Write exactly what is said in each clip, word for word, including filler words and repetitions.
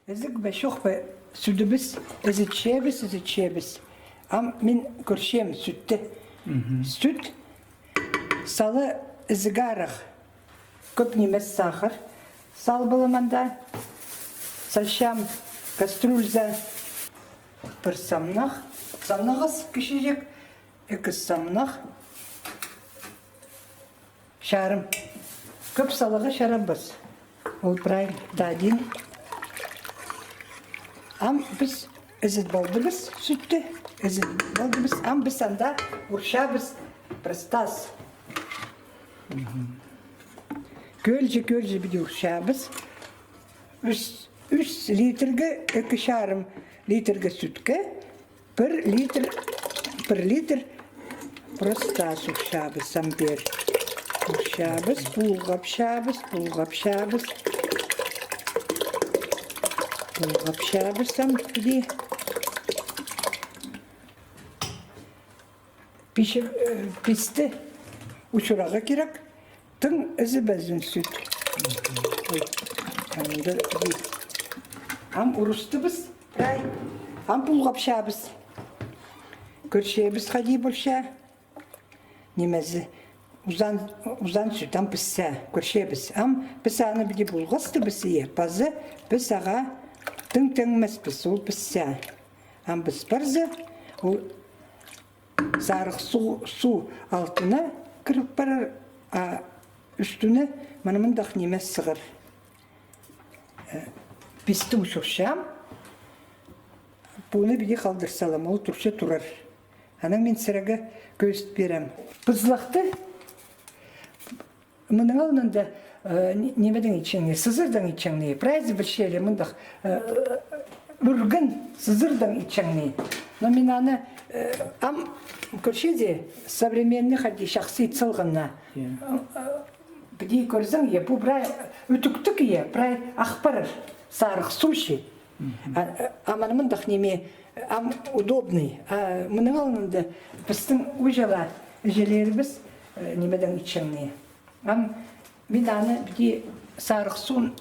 Ізіг бе, чох па, сӱдібіс, ізітчебіс, ізітчебіс. Ам мин кӧрчем сӱтті. Сӱт сала ізіг арах. Кӧп нимес сахар салбалам анда. Салчам кастрюльза пір самнах. Самнағас кічіҷек, ікі самнах. Чарым. Кӧп саларға чарабас. Ол прай тадин. Ам піс ізіт полдыбыс сӱтті. Ізіт полдыбыс. Ам піс анда урчабыс простас. Кӧлҷе, кӧлҷе піди урчабыс. Ӱс, ӱс литрге, ікі чарым литрге сӱтке пір литр, пір литр простас урчабыс, амбер. Урчабыс, пулғапчабыс, пулғапчабыс. Пулғапчабыс ам піди. Пиҷе-, э, писті учурарға кирек. Тың ізібезін сӱт. Ой, анда ис. Ам урустыбыс прай. Ам пулғапчабыс. Кӧрчебіс, хайди полча. Нимезі. Узан, узан сӱт ам піссе. Кӧрчебіс. Ам піс аны піди пулғастыбыс, ие. Пазы піс ағаа тың теңмеспіс, ол піссе. Ам піс парза, ол сарығ су, су алтына кіріп парар, а ӱстӱне мына мындағ ниме сығар. Э, писті учурчам, пуны піди халдыр салам, ол турча турар. Анаң мин сірерге кӧзіт пирем. Пызлахты мының алнында, э, ни-, нимедең итчеңні, сызырдаң итчеңні, прайзы пілчелер мындағ, э, ӱрген сызырдаң итчеңні. Но мин аны, э, ам кӧрчеде, современный хайди чахсы ит салғаннар. Иә. Э, піди кӧрзең, е, пу прай ӱтӱктіг, е, прай ах парар, сарығ су чи. А, а мына мындағ ниме, ам удобный. А мының алнында пістің ӱҷала іҷелерібіс, э, нимедең итчеңні. Ам мин аны піди сарығ суун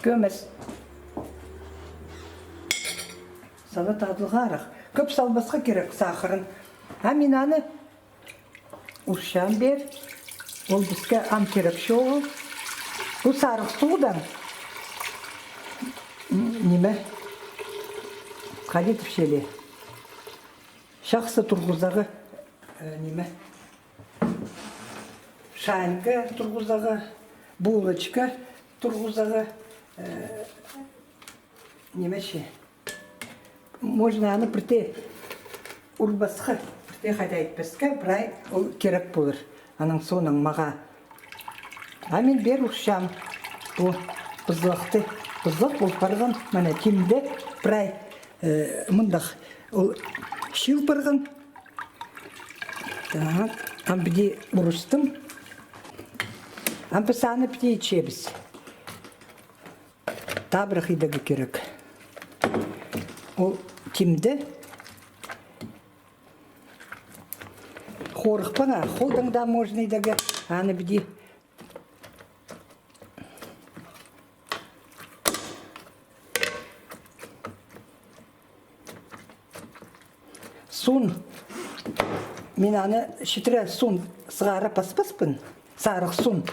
кӧмес. Сала тадылғарах. Кӧп салбасха кирек сахарын. А мин аны урчам пеер. Ол піске ам кирек чоғыл. Пу сарығ суудаң, м, ниме, хайди тіпчелер. Чахсы турғызарға, э, ниме, шайынға турғызарға, булочка турғызарға, э, ниме чи. Можно аны пірдее урбасха, пірдее хайда итпеске, прай ол кирек полар. Аның соонаң мағаа. А мин пеер урчам пу пызлахты. Пызлах пол парған, мына тимде прай, э, мындағ ол чыл парған. Так, ам піди урустым. Ам піс аны піди итчебіс. Табырах идерге кирек. Ол тимде. Хорыхпаң, а, холдаң даа можно идерге. Аны піди. Суун. Мин аны читіре суун сығара паспаспын. Сарығ суун.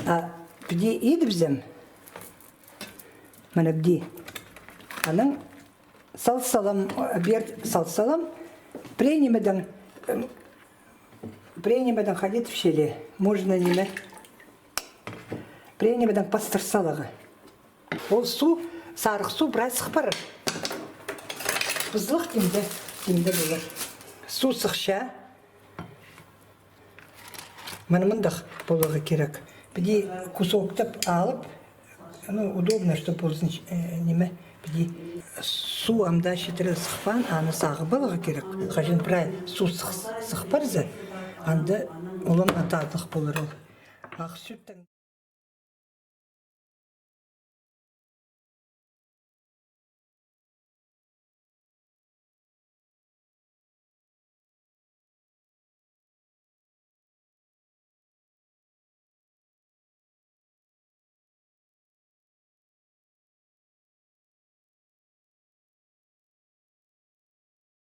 А піди идібізем. Мына піди. Анаң сал салам, пеер сал салам. Пірее нимедең, м, пірее нимедең хайди тіпчелер. Можно ниме. Пірее нимедең пастыр саларға. Ол су, сарығ су прай сых парар. Пызлах тимде, тимде полар. Су сыхча. Мына мындағ поларға кирек. Піди кусоктап алып, ну, удобно, чтоб ползын, э, ниме, піди. Су амда читіре сыхпаан, аны сағып аларға кирек. Хаҷан прай су сых, сых парза, анда улам на тадылығ полар ол. Ах сӱттең.